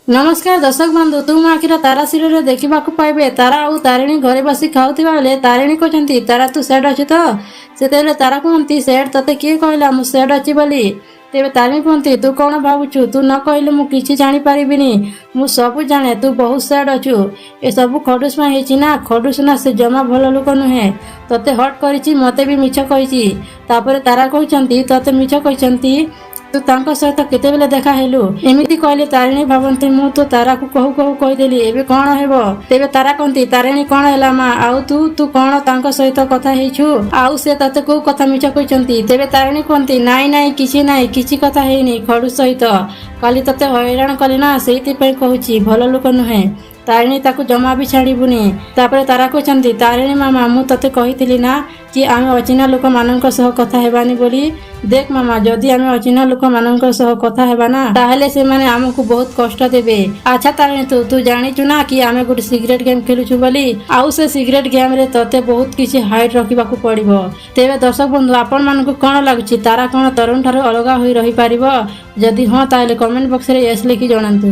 ନମସ୍କାର ଦର୍ଶକ ବନ୍ଧୁ, ତୁମ ଆଖିର ତାରା ସିରିଏଲରେ ଦେଖିବାକୁ ପାଇବେ, ତାରା ଆଉ ତାରିଣୀ ଘରେ ବସି ଖାଉଥିବା ବେଳେ ତାରିଣୀ କହୁଛନ୍ତି, "ତାରା, ତୁ ସେଡ୍ ଅଛୁ ତ?" ସେତେବେଳେ ତାରା କୁହନ୍ତି, "ସେଡ୍? ତତେ କିଏ କହିଲା ମୁଁ ସେଡ୍ ଅଛି ବୋଲି?" ତେବେ ତାରିଣୀ କୁହନ୍ତି, "ତୁ କ'ଣ ଭାବୁଛୁ, ତୁ ନ କହିଲେ ମୁଁ କିଛି ଜାଣିପାରିବିନି? ମୁଁ ସବୁ ଜାଣେ। ତୁ ବହୁତ ସେଡ୍ ଅଛୁ। ଏସବୁ ଖଡୁସ ପାଇଁ ହେଇଛି ନା? ଖଡୁସ ନା, ସେ ଜମା ଭଲ ଲୋକ ନୁହେଁ। ତତେ ହର୍ଟ କରିଛି, ମତେ ବି ମିଛ କହିଛି।" ତାପରେ ତାରା କହୁଛନ୍ତି, "ତତେ ମିଛ କହିଛନ୍ତି? ତୁ ତାଙ୍କ ସହିତ କେତେବେଳେ ଦେଖା ହେଲୁ?" ଏମିତି କହିଲେ ତାରିଣୀ ଭାବନ୍ତି, ମୁଁ ତ ତାରାକୁ କହୁ କହୁ କହିଦେଲି, ଏବେ କ'ଣ ହେବ? ତେବେ ତାରା କହନ୍ତି, "ତାରିଣୀ, କ'ଣ ହେଲା ମା? ଆଉ ତୁ କ'ଣ ତାଙ୍କ ସହିତ କଥା ହେଇଛୁ? ଆଉ ସେ ତତେ କୋଉ କଥା ମିଛ କହିଛନ୍ତି?" ତେବେ ତାରିଣୀ କୁହନ୍ତି, "ନାଇଁ ନାଇଁ, କିଛି ନାଇଁ, କିଛି କଥା ହେଇନି ଖଡୁ ସହିତ। କାଲି ତତେ ହଇରାଣ କଲି ନା, ସେଇଥିପାଇଁ କହୁଛି, ଭଲ ଲୋକ ନୁହେଁ ତାରିଣୀ, ତାକୁ ଜମା ବି ଛାଡ଼ିବୁନି।" ତାପରେ ତାରା କହୁଛନ୍ତି, "ତାରିଣୀ ମାମା, ମୁଁ ତତେ କହିଥିଲି ନା କି ଆମେ ଅଚିହ୍ନା ଲୋକମାନଙ୍କ ସହ କଥା ହେବାନି ବୋଲି? ଦେଖ ମାମା, ଯଦି ଆମେ ଅଚିହ୍ନା ଲୋକମାନଙ୍କ ସହ କଥା ହେବା ନା, ତାହେଲେ ସେମାନେ ଆମକୁ ବହୁତ କଷ୍ଟ ଦେବେ। ଆଚ୍ଛା ତାରିଣୀ, ତୁ ଜାଣିଛୁ ନା କି ଆମେ ଗୋଟେ ସିକ୍ରେଟ ଗେମ୍ ଖେଳୁଛୁ ବୋଲି? ଆଉ ସେ ସିକ୍ରେଟ ଗେମ୍ରେ ତତେ ବହୁତ କିଛି ହାଇଡ୍ ରଖିବାକୁ ପଡ଼ିବ।" ତେବେ ଦର୍ଶକ ବନ୍ଧୁ, ଆପଣମାନଙ୍କୁ କ'ଣ ଲାଗୁଛି? ତାରା କ'ଣ ତରୁଣ ଠାରୁ ଅଲଗା ହୋଇ ରହିପାରିବ? ଯଦି ହଁ, ତାହେଲେ କମେଣ୍ଟ ବକ୍ସରେ ୟେସ୍ ଲେଖି ଜଣାନ୍ତୁ।